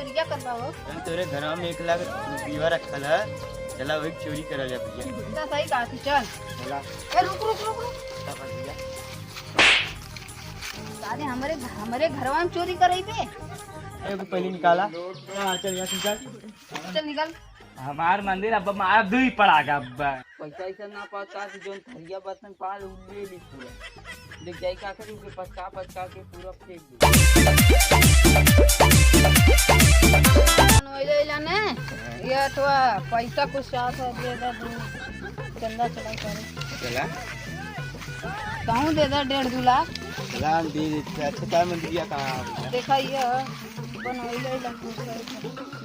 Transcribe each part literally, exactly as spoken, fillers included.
क्या करबा हो? हम तोरे घर में एक लाख रुपया रखल है, चला वही चोरी करल जा भैया। इतना सही कहा तू, चल। चला। ए, रुक, रुक, रुक, रुक। का बात भैया? साले हमरे, हमरे घरवा में चोरी करई बे। ए, तू पहले निकाला। हाँ, चल यहाँ से निकाल। चल निकल। हमार मंदिर अब मार दुई पड़ा गा अब। पैसा ऐसा ना पाता कि जोन थरिया बर्तन पाल उ ले ली पूरा। देख जाई का करी, उनके पचका पचका के पूरा फेंक दे। बनवैले ला ने, ये तो पैसा कुछ साथ है, दे दे दू, चंदा चढ़ाई करे। चला। कहूँ दे दे डेढ़ दू लाख। चला, हम दे देते। अच्छा, तार मंदिरिया कहाँ है? देखा ये है, बनवैले ला कुछ है।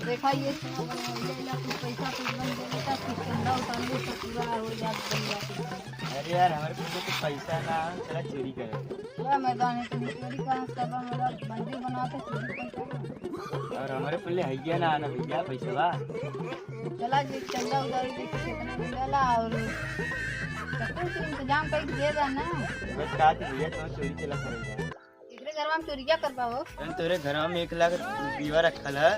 देखा ये सुना, बनवैले ला कुछ पैसा कुछ बन जाए, तो कुछ चंदा उतार ले, तो पूरा हो जाए, बन जाए। अरे यार, हमारे पास तो पैसा ना है, चला चोरी करे। पूरा मैदान है, तुम चोरी कहाँ से करबा? मेरा मंदिर बनाते चोरी करते। और हमारे पहले हैया ना आना भैया, पैसा बा। चला जी, चंदा उधारी देखी कितना मिलेला और चक्कर से इंतजाम करके दे देना। बस कहा थी भैया, तो चोरी चला करेगा। एकरे घरवा में चोरिया करबा हो? हम तोरे घरवा में एक लाख रुपया रखल है,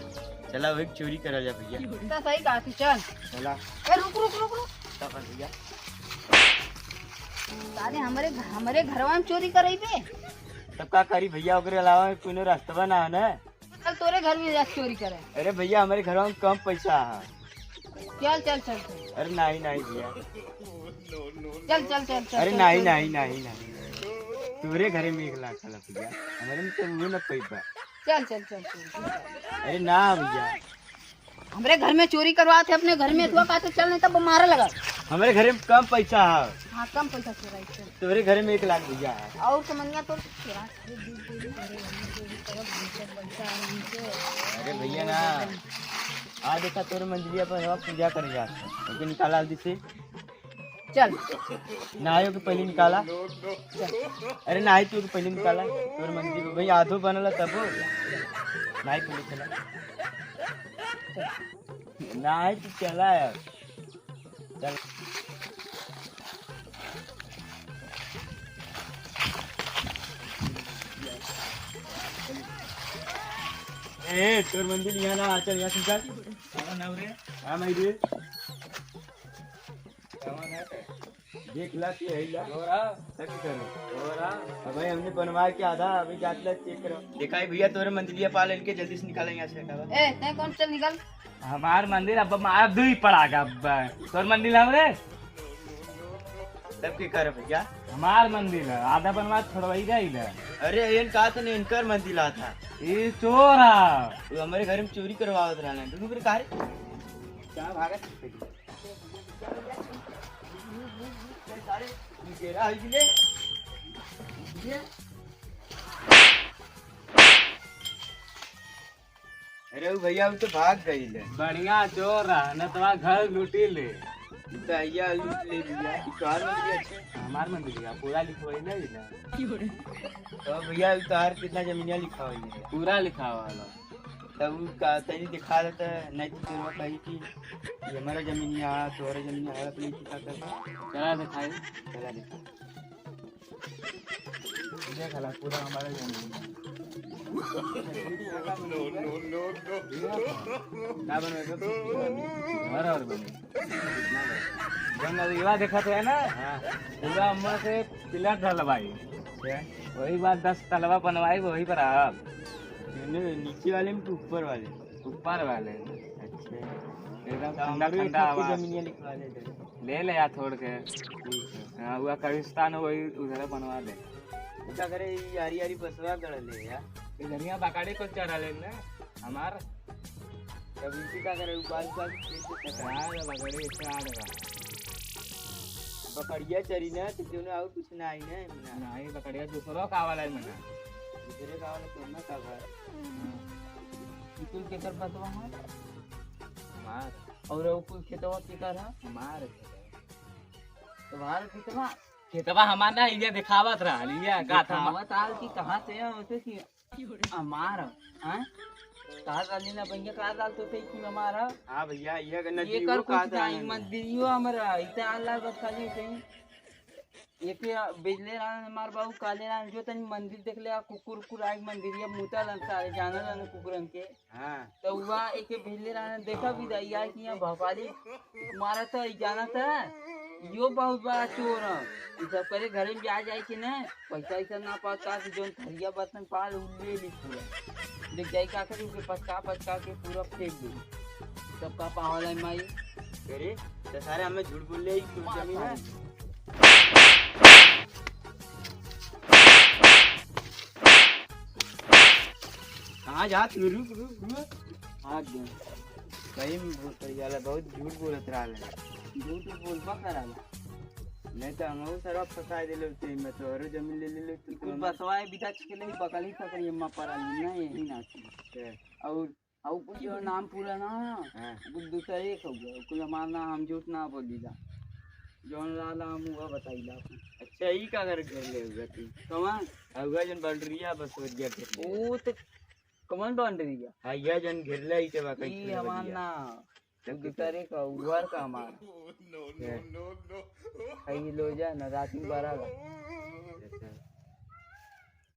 चला वही चोरी करल जा भैया। इतना सही कहा तू, चल। चला। ए, रुक, रुक, रुक, रुक। का कर भैया? साले हमरे, हमरे घरवा में चोरी करई बे। तब का करी भैया, ओकरे अलावा कोनो रास्ता ना है ना। चल तोरे घर में जा चोरी करे। अरे भैया, हमारे घर में कम पैसा है। चल, चल, चल, चल। अरे नहीं, नहीं भैया। चल, चल, चल, चल, अरे चल, नहीं, चल। नहीं, नहीं, नहीं। तोरे घर में एक लाख साला भैया, हमारे में तो वो ना पैसा। चल, चल, चल, चल, चल। अरे ना भैया। हमरे घर में चोरी करवात है, अपने घर में तू का तो चल, नहीं तब मारा लगा। हमारे घर में कम पैसा है। हाँ, कम पैसा चोराई, चल। तोरे घर में एक लाख भैया है। और समनिया तो चोरा। अरे भैया ना, आ देखा तोरे मंदिरिया पर हम पूजा करे जात है, ओके निकाला जल्दी से। चल। ना आयो के पहले निकाला। चल। अरे ना आई तू के पहले निकाला, तोरे मंदिर में भाई आधो बनला तब। ना आई पहले चला। ना आई तू चला यार। चल। ए, तोर मंदिर यहाँ ना, चल यहाँ से चल। कौन है रे? हाँ, मैं रे। कौन है? देख ला के है ला। तोरा? तक करो। तोरा? अब भाई हमने बनवा के आधा, अभी जात ला चेक करो। देखा है भैया, तोरे मंदिरिया पाल इनके जल्दी से निकालेंगे यहाँ से हटावा। ए, तै कौन, चल निकल। हमार मंदिर अब मार दुई पड़ा गा अब। तोर मंदिर हमरे? तब के कर भैया? हमार मंदिर है, आधा बनवा छोड़वाई जाई ना। अरे, इन का तने इनकर मंदिर आ था। ये चोर है। वो हमारे घर में चोरी करवावत रहना है। रुक रे, का रे? क्या भागत? सारे घेरा है कि ले? ये? अरे उ भैया, उ तो भाग गइल है। बढ़िया चोर रहा, न तो घर लूटी ले। उ तो भैया लूट ले भैया। इ तोहार मंदिर है? हमार मंदिर है, पूरा लिखवाई ले ना। तो भैया, उ तोहार कितना जमीनिया लिखा हुआ है? पूरा लिखा हुआ है। तब उ का तनी दिखा देता, नहीं तो चोरवा कही कि ये हमारा जमीनिया है, तोहरा जमीनिया है, अपनी दिखा कर। चला दिखाई। चला दिखा। देख ला, पूरा हमारा जमीन है। No, no, no, no। का बनवे के? घर और बने। जंगलिया देखत है ना? हाँ। पूरा अम्मा से पिलर ढलवाई। क्या? वही बात दस तलवा बनवाई, वही पर आप। नहीं, नीचे वाले में कि ऊपर वाले? ऊपर वाले। अच्छा। एकदम तो ठंडा हमरो एक ठंडा हाथ की हवा। जमीनिया लिखवा दे दे। ले ले यार, छोड़ के। ठीक है। हाँ, हुआ कब्रिस्तान हो, वही उधर बनवा दे। का करे, ई यारी यारी बसवा गड़ ले यार। इधरिया बकरी को चरा ले ना, हमार। तब इसी का करे, ऊपर ऊपर खेत से कटा। हाँ, ये बकरी इससे आ रहा। बकरिया चरी ना, तो क्यों ना और कुछ ना आई ना, ना। नहीं, बकरिया दूसरों का वाला है मना। दूसरे का वाला तो ना का घर। हाँ। ई कुल केकर पतवा है? हमार। और वो कुल खेतवा केकर है? हमार। तुम्हार खेतवा? खेतवा हमार ना, इहे दिखावत रहल, इहे का था? दिखावत आल कि कहाँ से है, उसे कि हमार, हाँ? कहा डाली ना भैया, कहा डाल तो सही कि हमार है? हाँ भैया, ये करना ये चाहिए, कर वो कुछ कहा नहीं, डालना। मत दियो हमरा, इतना आला बस खाली कहीं। एके भेजले रहन हमार बाबू, कहले रहन जो तनी मंदिर देख ले, आ कुकुर उकुर आइके मंदिरिया मुता रहन, सारे जानल रहन कुकुरन के। हाँ। तो हुआ एके भेजले रहन, देखा भी दैया कि यहाँ भोपाली मारा था, ई जाना था, यो बहुत बड़ा चोर है। ई सब करे घरे में आ जाए कि नहीं, पैसा ऐसा ना पाता कि जोन थरिया बर्तन पाल उ ले ली पूरा। देख जाई का करी, उके पचका पचका के पूरा फेंक दे। सबका पावल है माई। अरे, तो सारे हमें झूठ बोल ले, ई तो मार जमीन है। सारे। कहाँ जात? रुक, रुक, रुक। आ गया। सही में बहुत सही वाला, बहुत झूठ बोलत रहल है। झूठ बोलबा कराला। नहीं तो हमहू सरवा फंसा देले होते, मैं तोहरो जमीन ले ले ले, तू कुछ तो बसवाए बिदा छिके नहीं, पकड़ी पकड़ी अम्मा पराली ना, यही ना थी। अच्छा। और, और कुछ जो नाम पूरा ना, हाँ। कुछ दूसरा एक हो गया, कुछ हमारा नाम हम झूठ ना बोलीला। जौन लाला हम हुआ बताइला। अच्छा, ई का कर घेर ले हुआ तू? कौन? हुआ जौन बाउंड्रिया बस हो गया घेर ले। वो तो कौन बाउंड्रिया? हाँ, यह जौन घेर ले, ई के बा, ई कैसे हमार बजिया? ना। तब वो तो दूसरे का, उधर का हमार। No, no, है। No, no। है, ये लो जा ना, रात में बारह का।